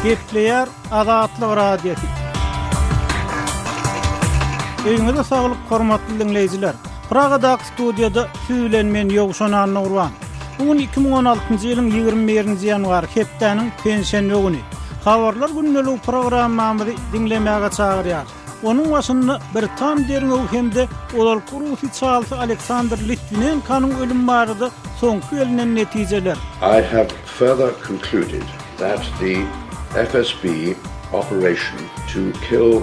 Gepleýär Azatlyk Radiosy. Öýüňize saglyk hormatly diňleýjiler. Pragadaky studiýada siz bilen men Ýowşan Annagurban. Bu gün 2016-njy ýylyň 21-nji ýanwary hepdäniň penşenbe güni. Habarlar gündeligi programmamyzy diňlemäge çagyrýarys. Onuň başynda britan derňewi hem-de ozalky rus içalysy Aleksandr Litwinenkonyň ölümi barada soňky gelnen netijeler. I have further concluded that the FSB operation to kill.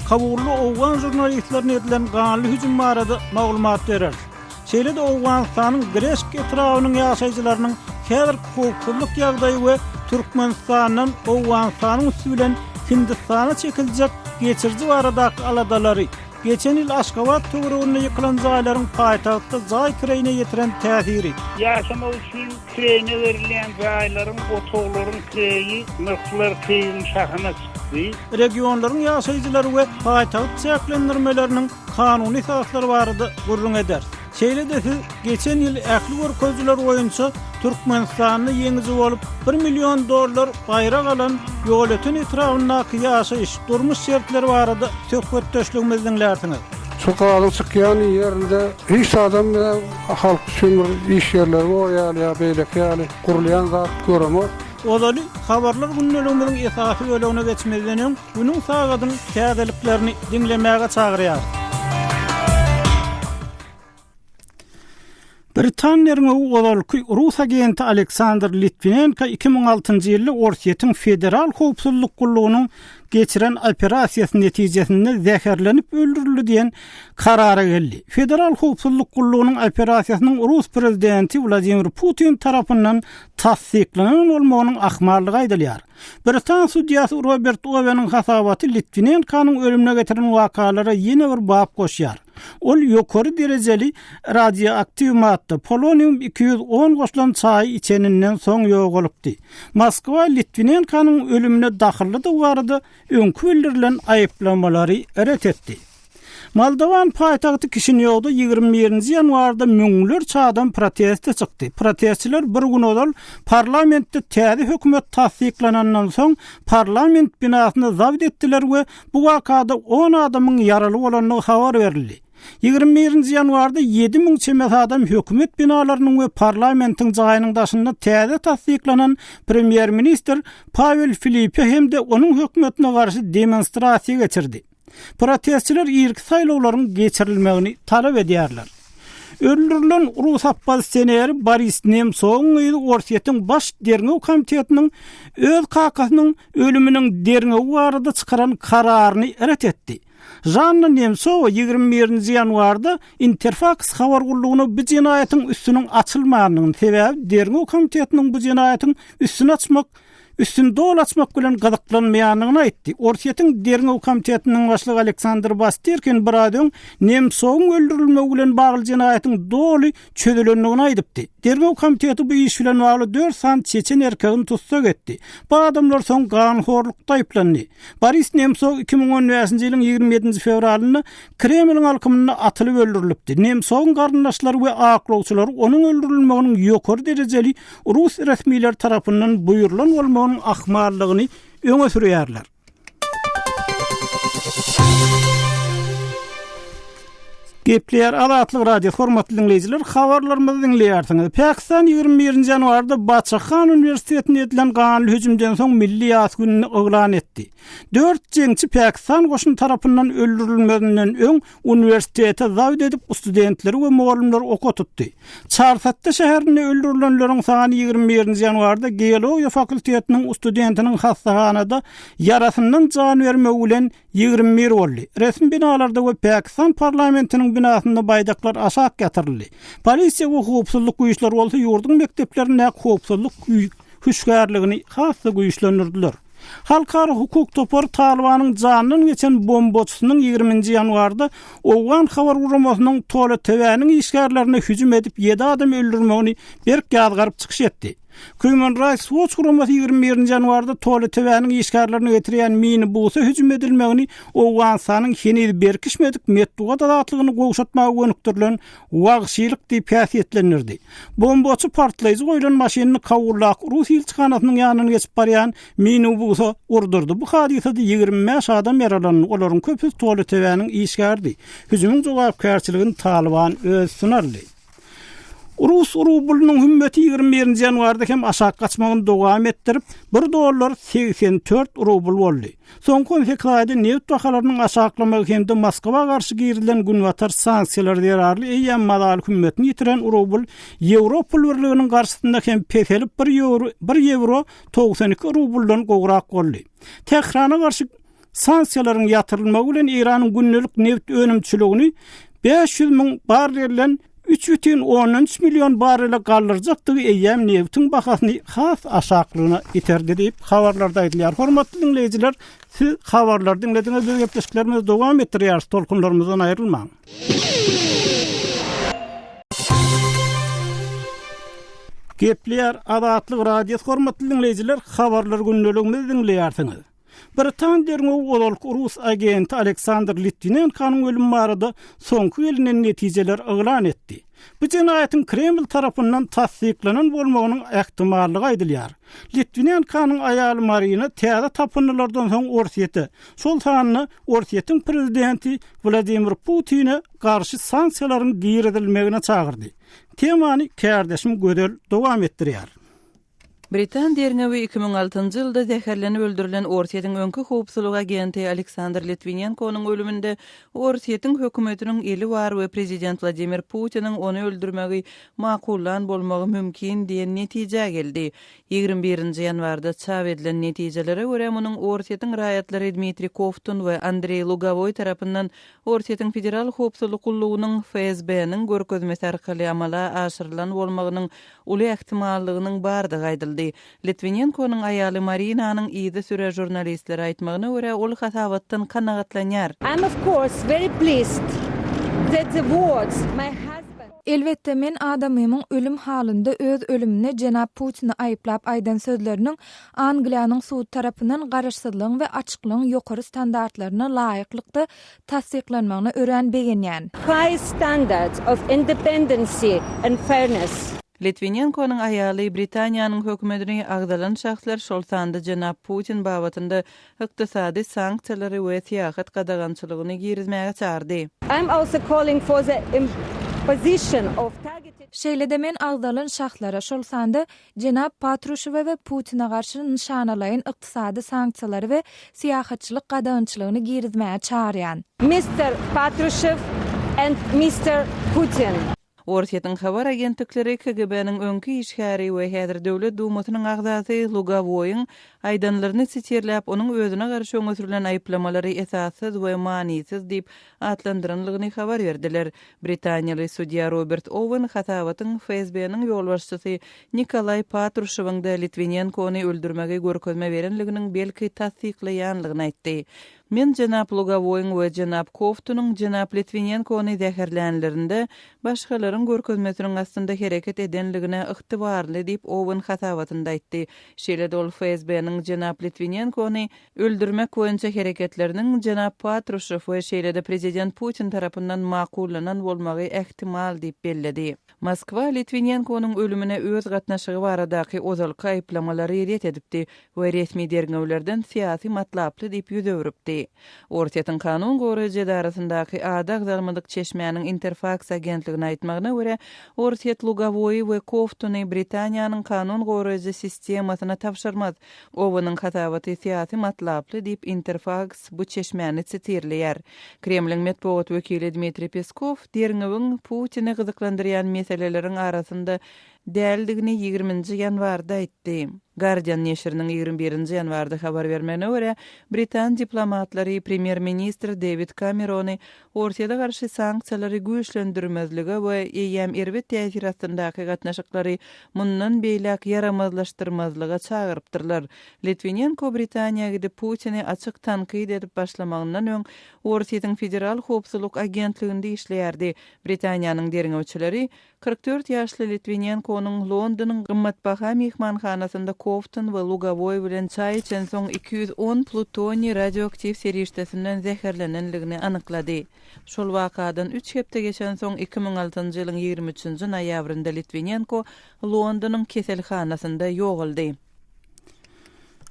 Kabulda owgan žurnalistlerine edilen ganly hüjüm barada maglumat bereris. Şeýle-de Owganystanyň Greşk etrabynyň ýaşaýjylarynyň häzirki howpsuzlyk ýagdaýy we Türkmenistandan Owganystanyň üsti bilen Hindistana çekiljek geçiriji baradaky aladalary, geçen ýyl Aşgabat töwereginde ýykylan jaýlaryň paýtagtda jaý kireýine ýetiren täsiri, Ýaşamak üçin kireýine berilýän jaýlaryň, otaglaryň kireýi, nyrhlar keýigiň şahyna çykdy. Regionlaryň ýaşaýjylary we paýtagt çäklendirmeleriniň kanuny esaslary barada gürrüň ederis. Şeýle-de siz geçen ýyl ähli görkezijiler boýunça Türkmenistanda ýeňiji bolup, bir million dollar baýrak alan Ýolöten etrabyndaky ýaşaýyş, durmuş şertleri barada söhbetdeşligimizi diňlärsiňiz. Şu gazyň çykýan ýerinde hiç zadam halk üçin bir iş ýerleri bor ýaly ýa beýleki ýaly gurulýan zat göremok. Ozaly Habarlar gündeligimiziň esasy bölegine geçmezden öň, Günüň sagadyň täzeliklerini diňlemäge çagyrýarys. Britan derňewi ozalky rus agenti Aleksandr Litwinenko 2006-njy ýylda Orsýetiň Federal howpsuzlyk gullugynyň geçiren operasiýasy netijesinde zäherlenip öldürildi diýen karara geldi. Federal howpsuzlyk gullugynyň operasiýasynyň rus prezidenti Wladimir Putin tarapyndan tassyklanan bolmagynyň ahmallygy aýdylýar. Britan sudýasy Robert Oweniň hasabaty Litwinenkonyň ölümine getiren wakalara ýene bir bap goşýar. Ol ýokary derejeli radioaktiw madda, polonium 210 goşulan çaýy içeninden soň ýogalypdy. Moskwa Litwinenkonyň ölümine dahyllydygy barada öňki bildirilen aýyplamalary ret etdi. Moldowan paýtagty Kişinýowda 21-nji ýanwarda müňlerçe adam proteste çykdy. Protestçiler bir gün ozal parlamentde täze hökümet tassyklanandan soň parlament binasyny zabt etdiler we bu wakada on adamyň ýaraly bolandygy habar berildi. 21-nji ýanwarda 7000 çemesi adam hökümet binalarynyň we parlamentiň jaýynyň daşynda täze tassyklanan premýer-ministr Pawel Filipe hem-de onuň hökümetine garşy demonstrasiýa geçirdi. Protestçiler irki saýlawlaryň geçirilmegini talap edýärler. Öldürilen rus oppozisioneri Boris Nemtsowyň gyzy Orsýetiň Baş derňew komitetiniň öz kakasynyň ölüminiň derňewi barada çykaran kararyny ret etdi. Žanna Nemtsowa 21-nji ýanwarda Interfaks habar gullugyna bu jenaýatyň üstüniň açylmandygyny, sebäbi derňew komitetiniň bu jenaýatyň üstüni açmak üstüni doly açmak bilen gyzyklanmaýandygyny aýtdy. Orsýetiň Derňew komitetiniň başlygy Aleksandr Bastirkin biraz öň Nemtsowyň öldürilmegi bilen bagly jenaýatyň doly çözülendigini aýdypdy. Derňew komiteti bu iş bilen bagly dört sany çeçen erkegini tussag etdi. Bu adamlar soň ganhorlukda aýyplandy. Boris Nemtsow 2015-nji ýylyň 27-nji fewralynda Kremliň alkymynda atylyp öldürilipdi. Nemtsowyň garyndaşlary we aklawçylary onuň öldürilmeginiň ýokary derejeli rus resmileri tarapyndan buýrulan bolmagynyň ahmallygyny öňe sürýärler. Gepleýär Azatlyk Radiosy, hormatly diňleýjiler, habarlarymyzy diňleýärsiňiz. Pakistan 21-nji ýanwarda Baçahan uniwersitetinde edilen ganly hüjümden soň milli ýas gününi yglan etdi. Dört jeňçi Pakistan goşuny tarapyndan öldürilmezinden öň uniwersitete zabt edip, studentleri we mugallymlary oka tutdy. Çarsatda şäherinde öldürilenleriň sany 21-nji ýanwarda geologiýa fakultetiniň studentiniň hassahanada ýarasyndan jan bermegi bilen 21 boldy. Resmi binalarda we Pakistan parlamentiniň binasynda baýdaklar aşak ýatyryldy. Polisiýa we howpsuzlyk güýçleri bolsa ýurduň mekdeplerindäki howpsuzlyk hüşgärligini has-da güýçlendirdiler. Halkara hukuk topary Talybanyň jandan geçen bombaçysynyň 20-nji ýanwarda owgan habar guramasynyň Tole TV-niň işgärlerine hüjüm edip ýedi adam öldürmegini berk ýazgaryp çykyş etdi. Human Rights Watch guramasy 21-nji ýanwarda Tolytebäniň işgärlerini getirýän minibusa hüjüm edilmegini Owganystanyň heniz berkişmedik metbugat azatlygyny gowşatmaga gönükdirilen wagşylyk diýip häsiýetlendirdi. Bombaçy partlaýjy goýlan maşynyny Kabuldaky rus ilçihanasynyň ýanyndan geçip barýan minibusa urdurdy. Bu hadysada 25 adam ýaralandy, olaryň köpüsi Tolytebäniň işgäridi. Hüjümiň jogapkärçiligini Talyban öz üstüne aldy. Rus rublynyň hümmeti 21-nji ýanwarda hem aşak gaçmagyny dowam etdirip, bir dollar 84 rubl boldy. Soňky 18 aýda nebit bahalarynyň aşaklamagy hem-de Moskwa garşy girizilen günbatar sanksiýalary zerarly eýýäm mazaly hümmetini ýitiren rubl Ýewro pul birliginiň garşysynda hem peselip, bir ýewro bir ýewro 92 rubldan gowrak boldy. Tährana garşy Sanksiýalaryň ýatyrylmagy bilen Eýranyň gündelik nebit önümçiligini 500 müň barrelden 3,3 million barrele galdyrjakdygy eýýäm nebitiň bahasyny has aşaklygyna iterdi diýip, habarlarda aýdylýar. Hormatly diňleýjiler, siz habarlary diňlediňiz, biz gepleşiklerimizi dowam etdirýäris, tolkunlarymyzdan aýrylmaň. Gepleýär Azatlyk Radiosy, hormatly diňleýjiler, habarlar gündeligimizi diňleýärsiňiz. Britan derňewi ozalky rus agenti Aleksandr Litwinenkonyň ölümi barada soňky gelnen netijeleri yglan etdi. Bu jenaýatyň Kreml tarapyndan tassyklanan bolmagynyň ähtimallygy aýdylýar. Litwinenkonyň aýaly Marina täze tapyndylardan soň Orsýete, şol sanda Orsýetiň prezidenti Wladimir Putine garşy sanksiýalaryň girizilmegine çagyrdy. Temany kärdeşim Gözel dowam etdirýär. Britan derňewi 2006-njy ýylda zäherlenip öldürilen Orsýetiň öňki howpsuzlyk agenti Aleksandr Litwinenkonyň ölüminde Orsýetiň hökümetiniň eli bar we prezident Wladimir Putiniň ony öldürmegi makullan bolmagy mümkin diýen netijä geldi. Ýigrimi birinji ýanwarda çap edilen netijelere görä, munuň Orsýetiň raýatlary Dmitriý Kovtun we Andreý Lugowoý tarapyndan Orsýetiň Federal howpsuzlyk gullugynyň, FSB-niň, görkezmesi arkaly amala aşyrylan bolmagynyň uly ähtimallygynyň bardygy aýdyldy. Litwinenkonyň aýaly Marinanyň yzysüre žurnalistlere aýtmagyna görä, ol hasabatdan kanagatlanýar. I'm of course very pleased that the words my husband. Elbetde, men adamymyň ölüm halynda öz ölümine jenap Putini aýyplap aýdan sözleriniň Angliýanyň sudy tarapyndan garaşsyzlygyň we açyklygyň ýokary standartlaryna laýyklykda tassyklanmagyna örän begenýän. High standards of independency and fairness. Litwinenkonyň aýaly Britaniýanyň hökümetini agzalan şahslar, şol sanda jenap Putin babatynda ykdysady sanksiýalary we syýahat gadagançylygyny girizmäge çagyrdy. I am also calling for the imposition of targeted. Şeýle-de men agzalan şahslara, şol sanda Jenap Patruşewe we Putine garşy nyşanalaýyn ykdysady sanksiýalary we syýahatçylyk gadagançylygyny girizmäge çagyrýan. Mister Patrushev and Mister Putin. Orsýetiň habar agentlikleri KGB-niň öňki işgäri we häzir Döwlet Dumasynyň agzasy Lugowoýyň aýdanlaryny sitirläp, onuň özüne garşy öňe sürlen aýyplamalary esassyz we manysyz diýip atlandyranlygyny habar berdiler. Britaniýaly sudýa Robert Owen hasabatyň FSB-niň ýolbaşçysy Nikolaý Patruşewiň-de Litwinenkony öldürmegi görkezme berenliginiň belki tassyklaýanlygyny aýtdy. Men jenap Lugowoýyň we jenap Kowtunyň jenap Litwinenkony zäherlänlerinde başgalaryň görkezmesiniň astynda hereket edenligine ygtybarly diýip, Owen hasabatynda aýtdy. Şeýle-de ol FSB-niň jenap Litwinenkony öldürmek boýunça hereketleriniň jenap Patruşew we şeýle-de prezident Putin tarapyndan makullanan bolmagy ähtimal diýip belledi. Moskwa Litwinenkonyň ölümine öz gatnaşygy baradaky ozalky aýyplamalary ret edipdi we resmi derňewlerden syýasy matlaply diýip ýüz öwrüpdi. Orsýetiň kanun goraýjy edarasyndaky ady agzalmadyk çeşmäniň Interfaks agentligine aýtmagyna görä, Orsýet Lugowoýy we Kowtuny Britaniýanyň kanun goraýjy sistemasyna tabşyrmaz. Oweniň hasabaty syýasy matlaply diýip, Interfaks bu çeşmäni sitirleýär. Kremliň metbugat wekili Dmitriý Peskow derňewiň Putini gyzyklandyrýan meseleleriň arasynda däldigini ýigriminji ýanwarda aýtdy. Guardian neşiriniň 21-nji ýanwarda habar bermegine görä, britan diplomatlary premýer-ministr Dewid Kamerony Orsýete garşy sanksiýalary güýçlendirmezlige we eýýäm erbet täsir astyndaky gatnaşyklary mundan beýläk ýaramazlaşdyrmazlyga çagyrypdyrlar. Litwinenko Britaniýa gidip Putini açyk tankyt edip başlamagyndan öň Orsýetiň Federal howpsuzlyk agentliginde işleýärdi. Britaniýanyň derňewçileri 44 ýaşly Litwinenkonyň. Litwinenkonyň Londonyň gymmatbaha myhmanhanasynda Kowtun we Lugowoý bilen çaý içensoň 210 plutoniý radioaktiw serişdesinden zäherlenenligini anyklady. Şol wakadan üç hepde geçensoň, 2006-njy ýylyň ýigrimi üçünji noýabrynda Litwinenko Londonyň keselhanasynda ýogaldy.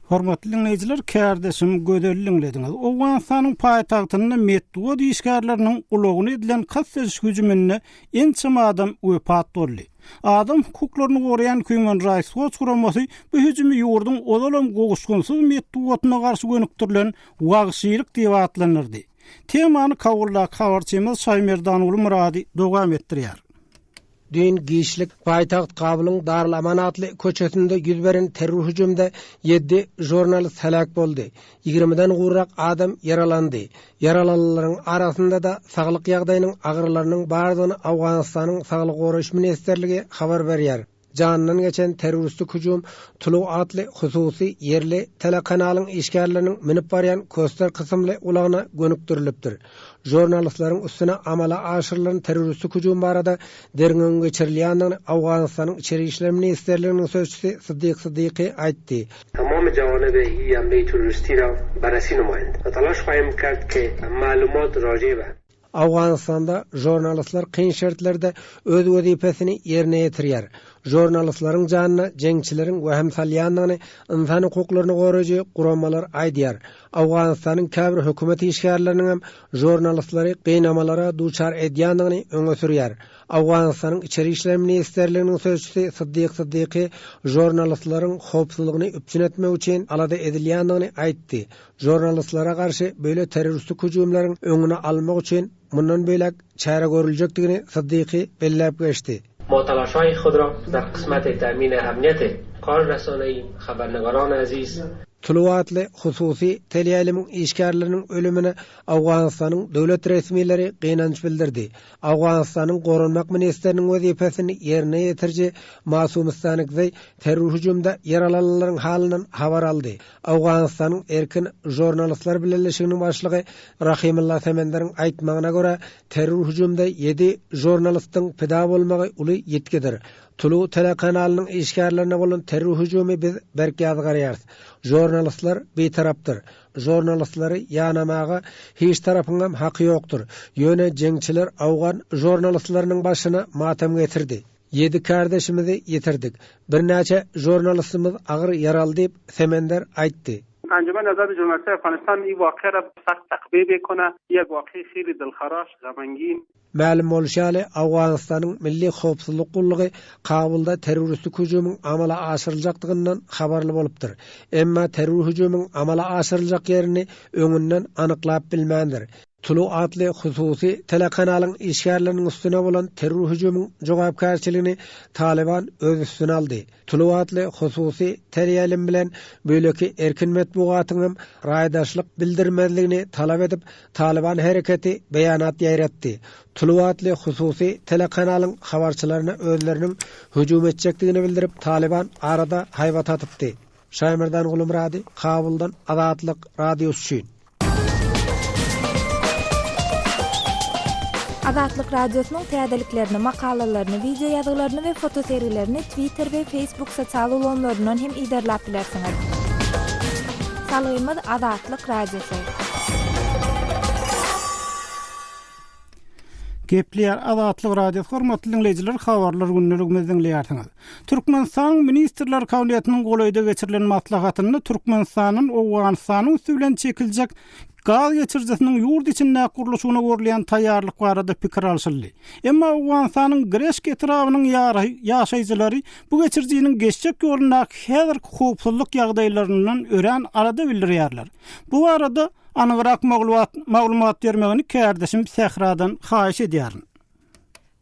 Hormatly diňleýjiler, kärdeşim Gözeli diňlediňiz. Owganystanyň paýtagtynda metbugat işgärleriniň ulagyna edilen kast ediş hüjüminde ençeme adam wepat boldy. Adam hukuklaryny goraýan Human Rights Watch guramasy bu hüjümi ýurduň ozalam gowuşgynsyz metbugatyna garşy gönükdirilen wagşylyk diýip atlandyrdy. Temany Kabuldaky habarçymyz Şaýmerdanguly Myrady dowam etdirýär. Düýn giçlik paýtagt Kabulyň Darul-Aman atly köçesinde ýüz beren terror hüjümde ýedi žurnalist heläk boldy, ýigrimiden gowrak adam ýaralandy. Ýaralanlaryň arasynda-da saglyk ýagdaýynyň agyrlarynyň bardygyny Owganystanyň Saglygy goraýyş ministrligi habar berýär. Janyndan geçen terroristik hüjüm Tulu atly hususy ýerli telekanalyň işgärleriniň münüp barýan Koster kysymly ulagyna gönükdirilipdir. Žurnalistleriň üstüne amala aşyrylan terroristik hüjüm barada derňewiň geçirilýändigini Owganystanyň Içeri işler ministrliginiň sözçüsi Siddik Siddiqi aýtdy. تمام جوانب ای حمله تروریستی را بررسی نمایند و تلاش خواهیم کرد که معلومات راجع به. Owganystanda žurnalistler kyn şertlerde öz wezipesini ýerine ýetirýär. Žurnalistleriň janyna jeňçileriň wehim salýandygyny ynsan hukuklaryny goraýjy guramalar aýdýar. Owganystanyň käbir hökümet işgärleriniň hem žurnalistleri gynamalara duçar edýändigini öňe sürýär. Owganystanyň Içeri işler ministrliginiň sözçüsi Siddik Siddiqi žurnalistleriň howpsuzlygyny üpjün etmek üçin alada edilýändigini aýtdy. Žurnalistlere garşy beýle terroristik hüjümleriň öňüni almak üçin mundan beýläk çäre görüljekdigini Siddiqi belläp geçdi. ما تلاشهای خود را در قسمت تأمین امنیت کار رسانه‌ای خبرنگاران عزیز. Tulu atly hususy teleýaýlymyň işgärleriniň ölümine Owganystanyň döwlet resmileri gynanç bildirdi. Owganystanyň goranmak ministriniň wezipesini ýerine ýetiriji Masum Stanikzeý terror hüjümde ýaralananlaryň halyndan habar aldy. Owganystanyň Erkin žurnalistler bileleşiginiň başlygy Rahimullah Semenderiň aýtmagyna görä, terror hüjümde ýedi žurnalistiň pida bolmagy uly ýitgidir. Tulu telekanalynyň işgärlerine bolan terror hüjümi biz berk ýazgarýarys. Žurnalistler bitarapdyr. Žurnalistleri ýanamaga hiç tarapyňam haky ýokdur. Ýöne jeňçiler owgan žurnalistleriniň başyna matam getirdi. Ýedi kärdeşimizi ýitirdik. Birnäçe žurnalistimiz agyr ýaraly diýip, Semender aýtdy. انجمن آزاد ژورنالیستهای افغانستان این واقعه را سخت تقبیح میکنه یک واقعه خیلی دلخراش غمانگین Mälim bolşy ýaly, Owganystanyň Milli howpsuzlyk gullugy Kabulda terroristik hüjümiň amala aşyryljakdygyndan habarly bolupdyr. Emma terror hüjümiň amala aşyryljak ýerini öňünden anyklap bilmändir. Tulu atly hususy telekanalyň işgärleriniň üstüne bolan terror hüjümiň jogapkärçiligini Talyban öz üstüne aldy. Tulu atly hususy teleýaýlym bilen beýleki erkin metbugatyň hem raýdaşlyk bildirmezligini talap edip, Talyban hereketi beýanat ýaýratdy. Tulu atly hususy telekanalyň habarçylaryna özleriniň hüjüm etjekdigini bildirip, Talyban arada haýbat atypdy. Şaýmerdan Gulumyrady, Kabuldan Azatlyk Radiosy üçin. Azatlyk Radiosynyň täzeliklerini, makalalaryny, wideo ýazgylaryny we fotosergilerini Twitter we Facebook sosial ulgamlaryndan hem yzarlap bilersiňiz. Salgymyz Azatlyk Radiosy. Gepleýär Azatlyk Radiosy hormatly diňleýjiler habarlar gündeligimizi diňleýärsiňiz. Türkmenistanyň Ministrler Kabinetiniň golaýda geçirilen maslahatynda Türkmenistandan Owganystanyň üsti bilen çekiljek gaz geçirijisiniň ýurt içindäki gurluşygyna görülýän taýýarlyk barada pikir alşyldy. Emma Owganystanyň Greşk etrabynyň ýaşaýjylary bu geçirijiniň geçjek ýolundaky häzirki howpsuzlyk ýagdaýlaryndan örän alada bildirýärler. Bu barada anygrak maglumat bermegini kärdeşim Sähradan haýyş edýärin.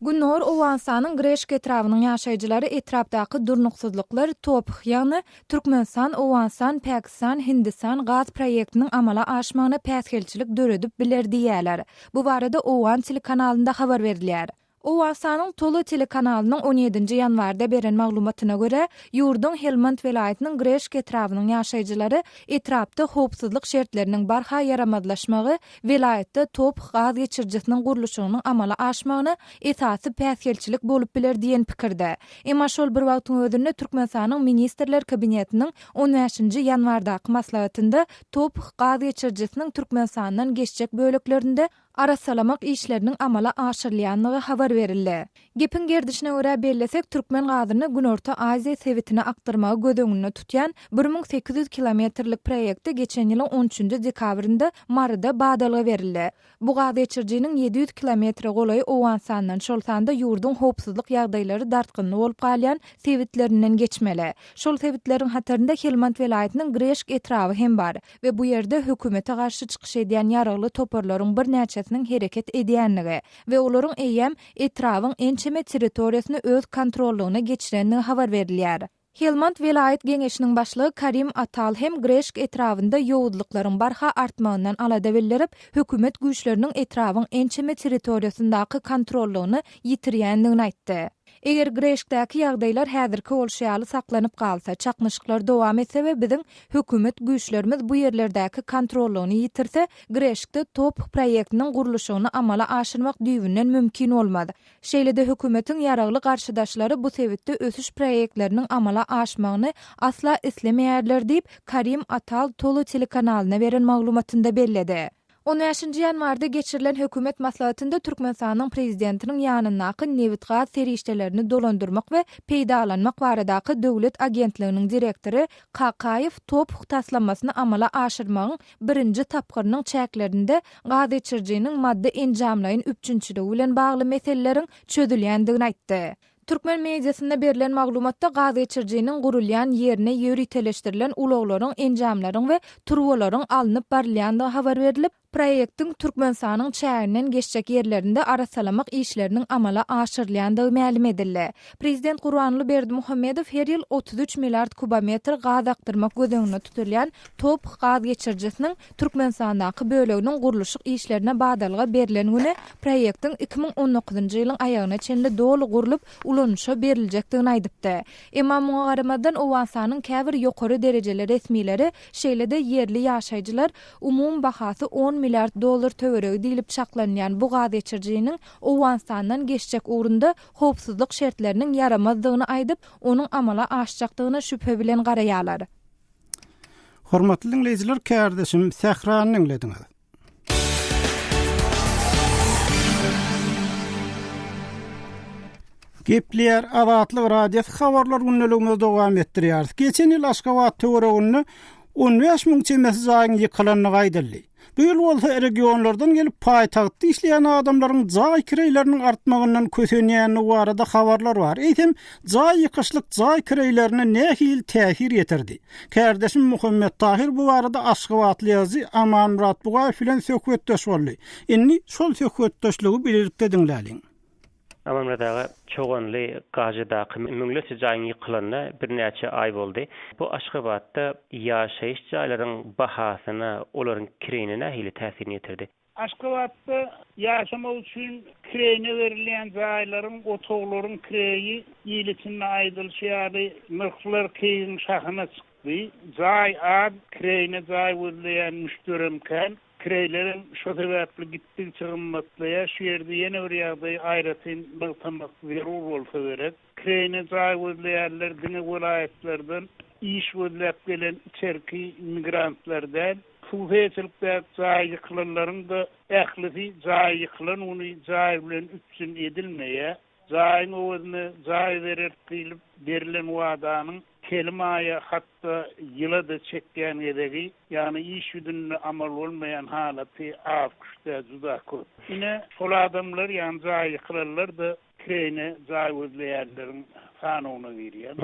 Gündogar Owganystanyň Greşk etrabynyň ýaşaýjylary etrapdaky durnuksyzlyklar TOPH, ýagny Türkmenistan, Owganystan, Pakistan, Hindistan gaz proýektiniň amala aşmagyna päsgelçilik döredip biler diýýärler. Bu barada owgan telekanalynda habar berilýär. Owganystanyň Tolo telekanalynyň on ýedinji ýanwarda beren maglumatyna görä, ýurduň Helmand welaýatynyň Greşk etrabynyň ýaşaýjylary etrapda howpsuzlyk şertleriniň barha ýaramazlaşmagy welaýatda TOPH gaz geçirijisiniň gurluşygynyň amala aşmagyna esasy päsgelçilik bolup biler diýen pikirde. Emma şol bir wagtyň özünde Türkmenistanyň Ministrler Kabinetiniň on bäşinji ýanwardaky maslahatynda TOPH gaz geçirijisiniň Türkmenistandan geçjek böleklerinde arassalamak işleriniň amala aşyrylýandygy habar berildi. Gepiň gerdişine görä bellesek, türkmen gazyny Günorta Aziýa sebitine akdyrmagy göz öňünde tutýan 1800 kilometrlik proýekte geçen ýylyň on üçünji dekabrynda Maryda badalga berildi. Bu gaz geçirijiniň 700 kilometre golaýy Owganystandan, şol sanda ýurduň howpsuzlyk ýagdaýlary dartgynly bolup galýan sebitlerinden geçmeli. Şol sebitleriň hatarynda Helmand welaýatynyň Greşk etraby hem bar. We bu ýerde hökümete garşy çykyş edýän ýaragly toparlaryň birnäçesiniň hereket edýänligi we olaryň eýýäm etrabyň ençeme territoriýasyny öz kontrollygyna geçirenligi habar berilýär. Helmand welaýat geňeşiniň başlygy Karim Atal hem Greşk etrabynda ýowuzlyklaryň barha artmagyndan alada bildirip, hökümet güýçleriniň etrabyň ençeme territoriýasyndaky kontrollygyny ýitirýänligini aýtdy. Eger Greşkdäki ýagdaýlar häzirki bolşy ýaly saklanyp galsa, çaknyşyklar dowam etse we biziň hökümet güýçlerimiz bu ýerlerdäki kontrollygyny ýitirse, Greşkde TOPH proýektiniň gurluşygyny amala aşyrmak düýbünden mümkin bolmaz. Şeýle-de hökümetiň ýaragly garşydaşlary bu sebitde ösüş proýektleriniň amala aşmagyny asla islemeýärler diýip, Karim Atal Tolo telekanalyna beren maglumatynda belledi. On bäşinji ýanwarda geçirilen hökümet maslahatynda Türkmenistanyň Prezidentiniň ýanyndaky Nebitgaz serişdelerini dolandyrmak we peýdalanmak baradaky döwlet agentliginiň direktory Kakaýew TOPH taslamasyny amala aşyrmagyň birinji tapgyrynyň çäklerinde gazgeçirijiniň maddy-enjamlaýyn üpjünçiligi bilen bagly meseleleriň çözülýändigini aýtdy. Türkmen mediasynda berlen maglumatda gazgeçirijiniň gurulýan ýerine ýöriteleşdirilen ulaglaryň, enjamlaryň we turbalaryň alnyp barylýandygy habar berlip, proýektiň Türkmenistanyň çäginden geçjek ýerlerinde arassalamak işleriniň amala aşyrylýandygy mälim edildi. Prezident Gurbanguly Berdimuhamedow her ýyl 33 milliard kubometr gaz akdyrmak göz öňünde tutulýan TOPH gaz geçirijisiniň Türkmenistandaky böleginiň gurluşyk işlerine badalga berlen güni proýektiň 2019-njy ýylyň aýagyna çenli doly gurlup, ulanyşa beriljekdigini aýdypdy. Emma muňa garamazdan, Owganystanyň käbir ýokary derejeli resmileri, şeýle-de ýerli ýaşaýjylar umumy bahasy on milliard dollar töweregi diýlip çaklanylýan bu gazgeçirijiniň Owganystandan geçjek ugrunda howpsuzlyk şertleriniň ýaramazdygyny aýdyp, onuň amala aşjakdygyna şübhe bilen garaýarlar. Hormatly diňleýjiler, kärdeşim Sährany diňlediňiz. Gepleýär Azatlyk Radiosy habarlar gündeligimizi dowam etdirýäris. Geçen ýyl Aşgabat töwereginde 15 müň çemesi jaýyň ýykylandygy aýdyldy. Bu ýyl bolsa regionlardan gelip paýtagtda işleýän adamlaryň jaý kireýleriniň artmagyndan kösenýändigi barada habarlar bar. Eýsem, jaý ýykyşlyk jaý kireýlerine nähili täsir ýetirdi? Kärdeşim Muhammet Tahyr bu barada aşgabatly ýazyjy Amanmyrat Bugaýew bilen söhbetdeş boldy. Indi şol söhbetdeşligi bilelikde diňläliň. Amanmyrat aga, Çoganly Gajydaky müňlerçe jaýyň ýykylanyna birnäçe aý boldy. Bu Aşgabatda ýaşaýyş jaýlaryň bahasyna, olaryň kireýine nähili täsirini ýetirdi? Aşgabatda ýaşamak üçin kireýine berilýän jaýlaryň, otaglaryň kireýi il içinde aýdylyşy ýaly, nyrhlar keýigiň şahyna çykdy. Jaý az, kireýine jaý gözleýän müşderem kän. Kireýlerem şo sebäpli gitdigiçe gymmatlaýar. Şu ýerde ýene bir ýagdaýy aýratyn nygtamak zerur bolsa gerek. Kireýine jaý gözleýänler diňe welaýatlardan iş gözläp gelen içerki migrantlar däl. Hususyýetçilikdäki jaýy ýykylanlaryň-da ählisi jaýy ýykylan güni jaý bilen üpjün edilmeýär. Jaýyň öwezine jaý bereris diýlip berlen wadanyň telim aýa, hatda ýyla-da çekýän gezegi, ýagny iş ýüzünde amal bolmaýan halaty az-küş däl, juda köp. Ine, şol adamlar, ýagny jaýy ýykylanlar-da kireýine jaý gözleýänleriň sanawyna girýär.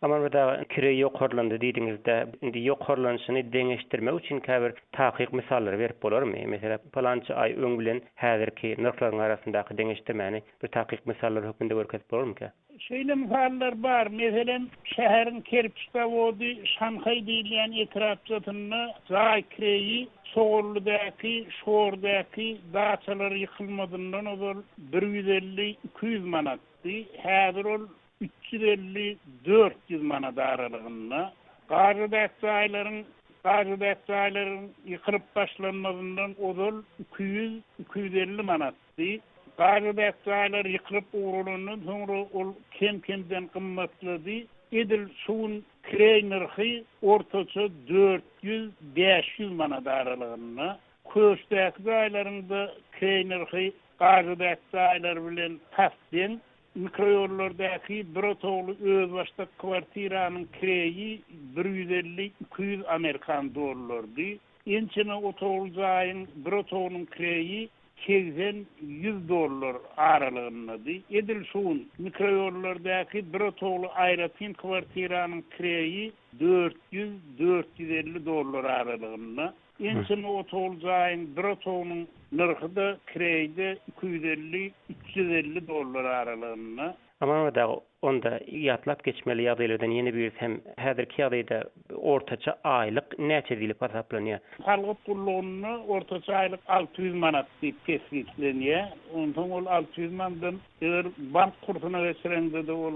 Amanmyrat aga, kireý ýokarlandy diýdiňiz-de, indi ýokarlanyşyny deňeşdirmek üçin käbir takyk mysallary berip bolarmy? Meselem, pylança aý öň bilen häzirki nyrhlaryň arasyndaky deňeşdirmäni bir takyk mysallar hökmünde görkezip bolarmyka? Şeýle mysallar bar. Meselem, şäheriň kerpiç zawody Şanhaý diýilýän etrapçasynda jaý kireýi Çoganlydaky, Şordaky daçalar ýykylmazyndan ozal bir 150, 200 manatdy. Häzir ol 350, 400 manat aralygynda. Gažadaky jaýlaryň Gažadaky jaýlaryň ýykylyp başlanmazyndan ozal 200, 250 manatdy. Gažadaky jaýlar ýykylyp ugralandan soňra ol kem-kemden gymmatlady. Edil şu gün kireý nyrhy ortaça 400, 500 manat aralygynda. Köşdäki jaýlaryň-da kireý nyrhy Gažadaky jaýlar bilen tas deň. Mikroýollardaky bir otagly özbaşdak kwartiranyň kireýi bir 150, 200 amerikan dollardy. Ençeme otagly jaýyň bir otagynyň kireýi 80, 100 dollar aralygyndady. Edil şu gün mikroýollardaky bir otagly aýratyn kwartiranyň kireýi 400, 450 dollar aralygynda. Ençeme otagly jaýyň bir otagynyň nyrhy-da, kireýi-de 250, 350 dollar aralygynda. Amanmyrat aga, onda ýatlap geçmeli ýagdaýlardan ýene birisi hem häzirki ýagdaýda ortaça aýlyk näçe diýlip hasaplanýar? Salgyt gullugynda ortaça aýlyk 600 manat diýip kesgitlenýär. Onsoň ol 600 mandan eger bank kursuna geçireňde-de ol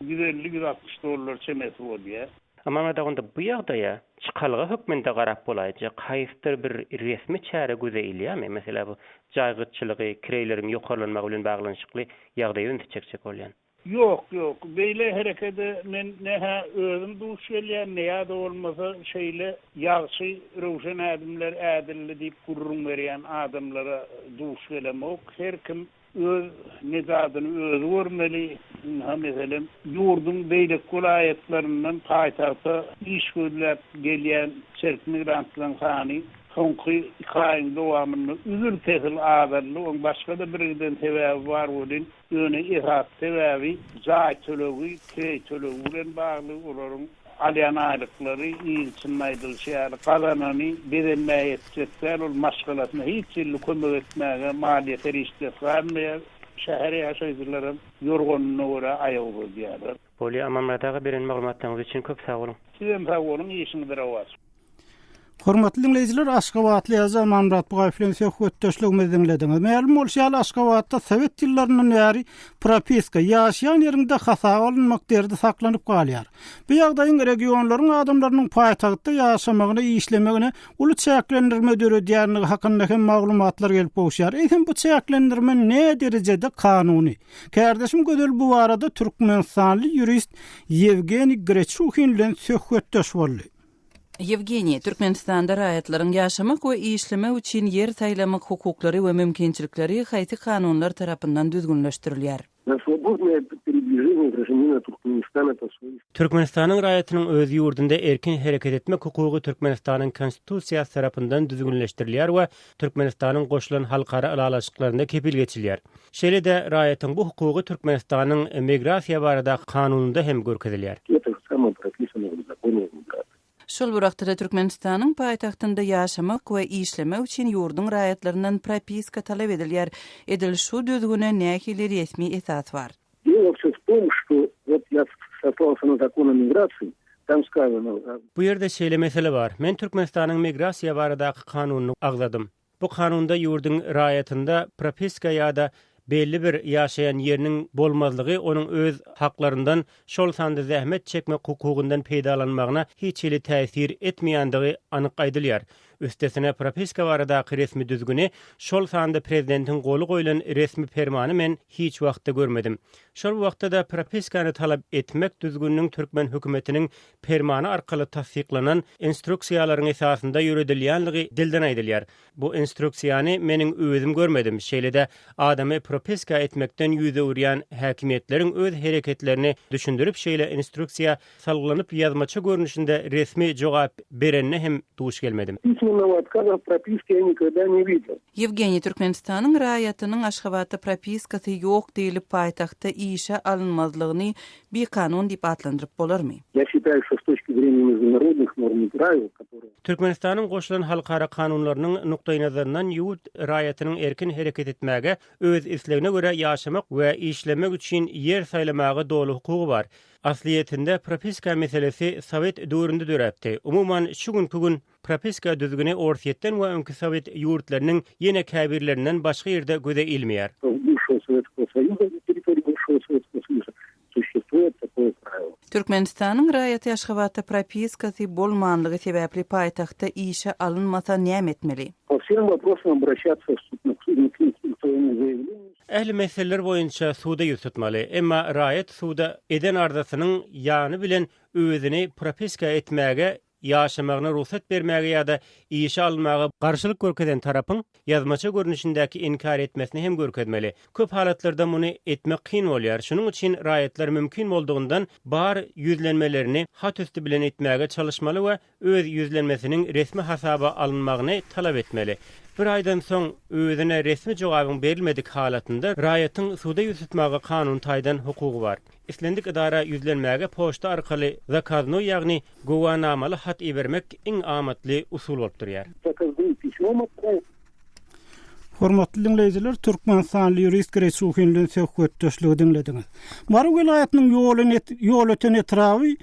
bir 150, 160 dollar çemesi bolýar. Amanmyrat aga, onda bu ýagdaýa çykalga hökmünde garap bolaýjak haýsydyr bir resmi çäre göze ilýärmi? Meselä bu jaý gytçylygy, kireýleriň ýokarlanmagy bilen baglanyşykly ýagdaýa ünsi çekjek bolýan. Ýok, ýok. Beýle herekede men ne-hä özüm duş gelýän, ne ýa-da bolmasa şeýle ýagşy, röwşen ädimler ädildi diýip gürrüň berýän adamlara duş gelemok. Her kim öz nejadyny özi görmeli. Ynha, meselem, ýurduň beýleki welaýatlaryndan paýtagta iş gözläp gelýän içerki migrantlaryň sany soňky iki aýyň dowamynda üzül-kesil azaldy. Oň başga-da birgiden sebäbi bar welin, ýöne esasy sebäbi jaý tölegi, kireý tölegi bilen bagly. Olaryň alýan aýlyklary, il içinde aýdylyşy ýaly, gazanany bezenmä ýetjek däl. Ol maşgalasyna hiç hili kömek etmäge maliýe serişdesi galmaýar. Şäher ýaşaýjylaram ýorganyna görä aýak uzadýarlar. Bolýa Amanmyrat aga beren maglumatlaryňyz üçin köp sag boluň. Sizem sag boluň işiňiz rowaç. Hormatly diňleýjiler, Aşgabatly ýazyjy Amanmyrat Bugaýew bilen söhbetdeşligimizi diňlediňiz. Mälim bolşy ýaly, Aşgabatda sowet ýyllaryndan bäri propiska, ýaşaýan ýeriňde hasaba alynmak derdi saklanyp galýar. Bu ýagdaýyň regionlaryň adamlarynyň paýtagtda ýaşamagyna, işlemegine uly çäklendirme döredýändigi hakynda hem maglumatlar gelip gowuşýar. Eýsem, bu çäklendirme näderejede kanuny? Kärdeşim Gözel bu barada türkmenistanly ýurist Ýewgeniý Greçuhin bilen söhbetdeş boldy. Ýewgeniý, Türkmenistanda raýatlaryň ýaşamak we işlemek üçin ýer saýlamak hukuklary we mümkinçilikleri haýsy kanunlar tarapyndan düzgünleşdirilýär? Türkmenistanyň raýatynyň öz ýurdunda erkin hereket etmek hukugy Türkmenistanyň Konstitusiýasy tarapyndan düzgünleşdirilýär we Türkmenistanyň goşulan halkara ylalaşyklarynda kepil geçilýär. Şeýle-de, raýatyň bu hukugy Türkmenistanyň Migrasiýa baradaky kanunynda hem görkezilýär. Şol bir wagtda-da Türkmenistanyň paýtagtynda ýaşamak we işlemek üçin ýurduň raýatlaryndan propiska talap edilýär. Edil şu düzgüne nähili resmi esas bar? Bu ýerde şeýle mesele bar. Men Türkmenistanyň Migrasiýa baradaky kanunyny agzadym. Bu kanunda ýurduň raýatynda propiska ýa-da belli bir ýaşaýan ýeriniň bolmazlygy onuň öz haklaryndan, şol sanda zähmet çekmek hukugyndan peýdalanmagyna hiç hili täsir etmeýändigi anyk aýdylýar. Üstesine, propiska baradaky resmi düzgüni, şol sanda prezidentiň goly goýlan resmi permany men hiç wagtda görmedim. Şol bir wagtda-da propiskany talap etmek düzgüniniň türkmen hökümetiniň permany arkaly tassyklanan instruksiýalaryň esasynda ýöredilýänligi dilden aýdylýar. Bu instruksiýany meniň özüm görmedim. Şeýle-de, adamy propiska etmekden ýüz öwürýän häkimiýetleriň öz hereketlerini düşündirip şeýle instruksiýa salgylanyp ýazmaça görnüşinde resmi jogap berenine hem duş gelmedim. Письменного отказа в прописке я никогда не видел. Ýewgeniý, Türkmenistanyň raýatynyň Aşgabatda propiskasy ýok diýlip paýtagtda işe alynmazlygyny bikanun diýip atlandyryp bolarmy? Ýa şitaýu, şto s toçki zreniýa mejdunarodnyh norm i prawil, kotorye. Türkmenistanyň goşulan halkara kanunlarynyň nukdaýnazaryndan ýurt raýatynyň erkin hereket etmäge, öz islegine görä ýaşamak we işlemek üçin ýer saýlamaga doly hukugy bar. Aslyýetinde propiska meselesi sowet döwründe döräpdi. Umuman, şu günki gün propiska düzgüni Orsýetden we öňki sowet ýurtlarynyň ýene käbirlerinden başga ýerde göze ilmeýär. Türkmenistanyň raýaty Aşgabatda propiskasy bolmanlygy sebäpli paýtagtda işe alynmasa näme etmeli? Ähli meseleler boýunça suda ýüz tutmaly. Emma raýat suda eden arzasynyň ýany bilen özüni propiska etmäge, ýaşamagyna rugsat bermäge ýa-da işe alynmaga garşylyk görkezen tarapyň ýazmaça görnüşindäki inkär etmesini hem görkezmeli. Köp halatlarda muny etmek kyn bolýar. Şunuň üçin raýatlar mümkin boldugyndan bar ýüzlenmelerini hat üsti bilen etmäge çalyşmaly we öz ýüzlenmesiniň resmi hasaba alynmagyny talap etmeli. Bir aýdan soň özüne resmi jogabyň berilmedik halatynda raýatyň suda ýüz tutmaga kanuny taýdan hukugy bar. Islendik edara ýüzlenmäge poçta arkaly zakaznoý ýagny güwänamaly hat ibermek iň amatly usul bolup durýar. Zakaznoý pismom otprawiť. Hormatly diňleýjiler, türkmenistanly ýurist Greçuhin bilen söhbetdeşligi diňlediňiz. Mary welaýatynyň Ýolöten etraby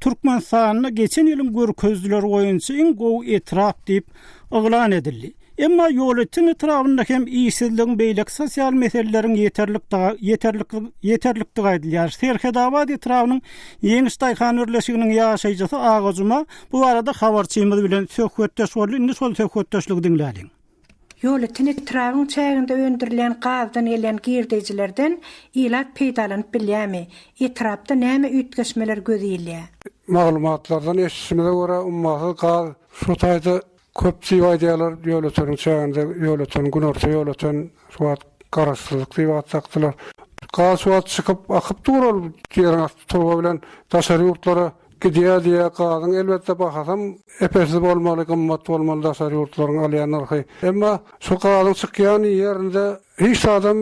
Türkmenistanda geçen ýylyň görkezijileri boýunça iň gowy etrap diýip yglan edildi. Emma Ýolöten etrabynda hem işsizligiň beýleki sosial meseleleriň ýeterlikdigi aýdylýar. Serhetabat etrabynyň Ýeňiş daýhan birleşiginiň ýaşaýjysy Aga Juma bu barada habarçymyz bilen söhbetdeş boldy. Indi şol söhbetdeşligi diňläliň. Ýolöten etrabyň çäginde öndürilýän gazdan gelýän girdeýjilerden ilat peýdalanyp bilýärmi? Etrapda näme üýtgeşmeler göz ilýär? Maglumatlardan eşidişimize görä, ummasyz gaz şu taýda köp diýip aýdýarlar, Ýolöteniň çäginde, Ýolöten, Günorta Ýolöten şu wagt Garaşsyzlyk diýip at dakdylar. Gaz şu wagt çykyp, akyp dur ol ýeriň asty turba bilen daşary ýurtlara Gidýär diýýär, gazyň elbetde bahasam epesiz bolmaly, gymmat bolmaly daşary ýurtlaryň alýan nyrhy. Emma şu gazyň çykýan ýerinde hiç zadam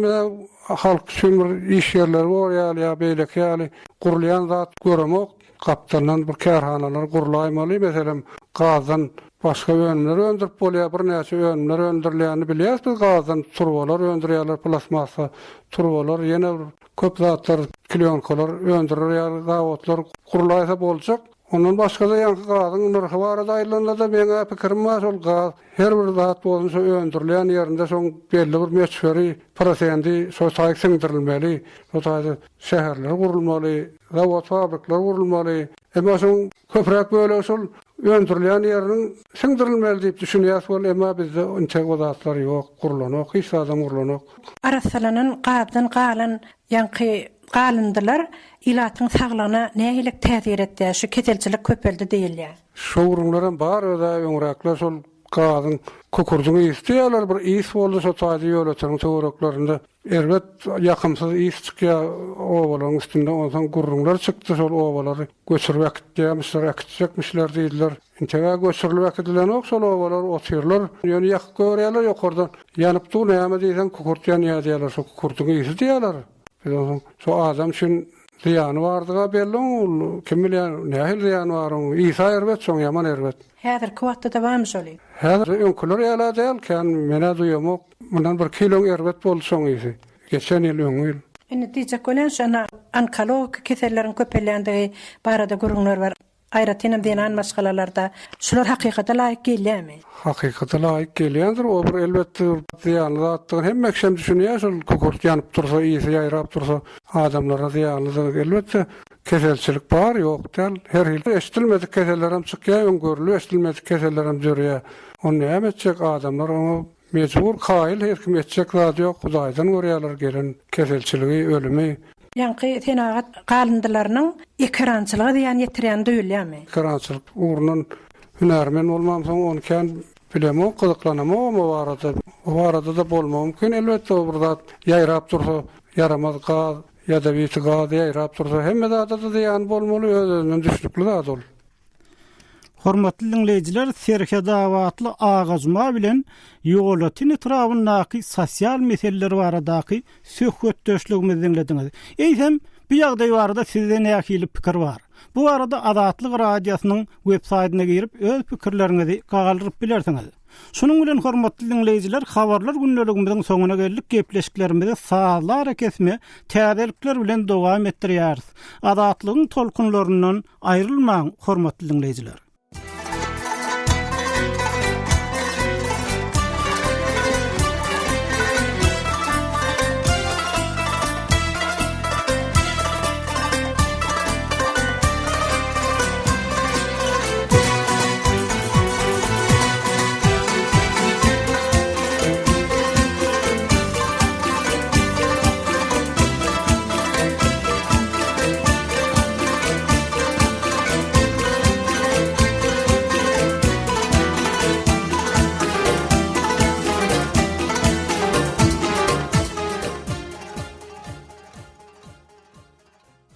halk üçin bir iş ýerleri bor ýaly ýa beýleki ýaly gurulýan zat göremok. Gapdaldan bir kärhanalar gurlaýmaly, meselem, gazdan başga önümler öndürip bolýar, birnäçe önümler öndürilýänini bilýäris biz gazdan turbalar öndürýärler, plastmassa turbalar, ýene bir Köp zatlar, klýonkalar öndürer ýaly zawodlar gurlaýsa boljak. Ondan başga-da ýaňky gazyň nyrhy barada aýdylanda-da meň-ä pikirim bar, şol gaz her bir zat bolsun şo öndürilýän ýerinde şoň belli bir möçberi, prosendi şo taýy siňdirilmeli. Şo taýda şäherler gurulmaly, zawod-fabrikler gurulmaly. Emma şoň köpräk bölegi şol öndürilýän ýeriniň siňdirilmeli diýip düşünýäs weli, emma bizde intek o zatlar ýok, gurlanok, hiç zadam gurlanok. Arassalanan gazdan galan ýaňky galyndylar ilatyň saglygyna nähili täsir etýär, şu keselçilik köpeldi diýilýär. Şo gürrüňlerem bar öz-ä öňräkler şol gazyň kükürdiň ysy diýýärler bir ys boldy şo taýda Ýolöteniň töwereklerinde erbet ýakymsyz ys çykýar obalaryň üstünde onsoň gürrüňler çykdy şol obalary göçürip äkitýärmişler äkitjekmişler diýdiler. Integä göçürilip äkidilenok şol obalar otyrlar ýöne ýakyp goýberýärler ýokardan ýanyp dur näme diýseň kükürt ýanýar diýýärler şo kükürdiň ysy diýýärler biz onsoň şo adam üçin zyýany bardyga belli oň kim bilýär nähili zyýany bar oň ysy erbet şoň ýaman erbet. Häzirki wagtda-da barmy şol ys? Häzir öňküler ýala däl kän menä duýamok mundan birki ýyl öň erbet boldy şoň ysy geçen ýyl öňňi ýyl. Indi diýjek bolýan şo ynha onkologiki keselleriň köpelýändigi barada gürrüňler bar. Aýratynam zenan maşgalalarda. Şular hakykata laýyk gelýärmi? Hakykata laýyk gelýändir. O bir elbetde zyýanly zatdygyny hemme kişem düşünýär. Şol kükürt ýanyp dursa, ysy ýaýrap dursa adamlara zyýanlydygy. Elbetde keselçilik bar, ýok däl. Her hili eşidilmedik kesellerem çykýar, öň görlüp eşidilmedik kesellerem dörýär. Ony näme etjek adamlar oňa Mejbur kaýyl her kim etjek zady ýok hudaýdan görýäler gelen keselçiligi ölümi. Ýaňky senagat galyndylarynyň ekerançylyga zyýan ýetirýäni duýulýarmy? Ekerançylyk ugrundan hünärmen bolmamsoň ony kän bilemok gyzyklanamogam o barada. O barada-da bolmagy mümkin elbetde o bir zat ýaýrap dursa ýaramaz gaz ýadawiti gaz ýaýrap dursa hemme zada-da zyýany bolmaly öz-özünden düşnükli zat ol. Hormatly diňleýjiler, Serhetabatly Agajuma bilen Ýolöten etrabyndaky sosial meseleler baradaky söhbetdeşligimizi diňlediňiz. Eýsem, bu ýagdaý barada sizde nähili pikir bar? Bu barada Azatlyk Radiosynyň websaýtyna girip öz pikirleriňizi galdyryp bilersiňiz. Şunuň bilen hormatly diňleýjiler habarlar gündeligimiziň soňuna geldik gepleşiklerimizi sazly arakesme täzelikler bilen dowam etdirýäris. Azatlygyň tolkunlaryndan aýrylmaň hormatly diňleýjiler.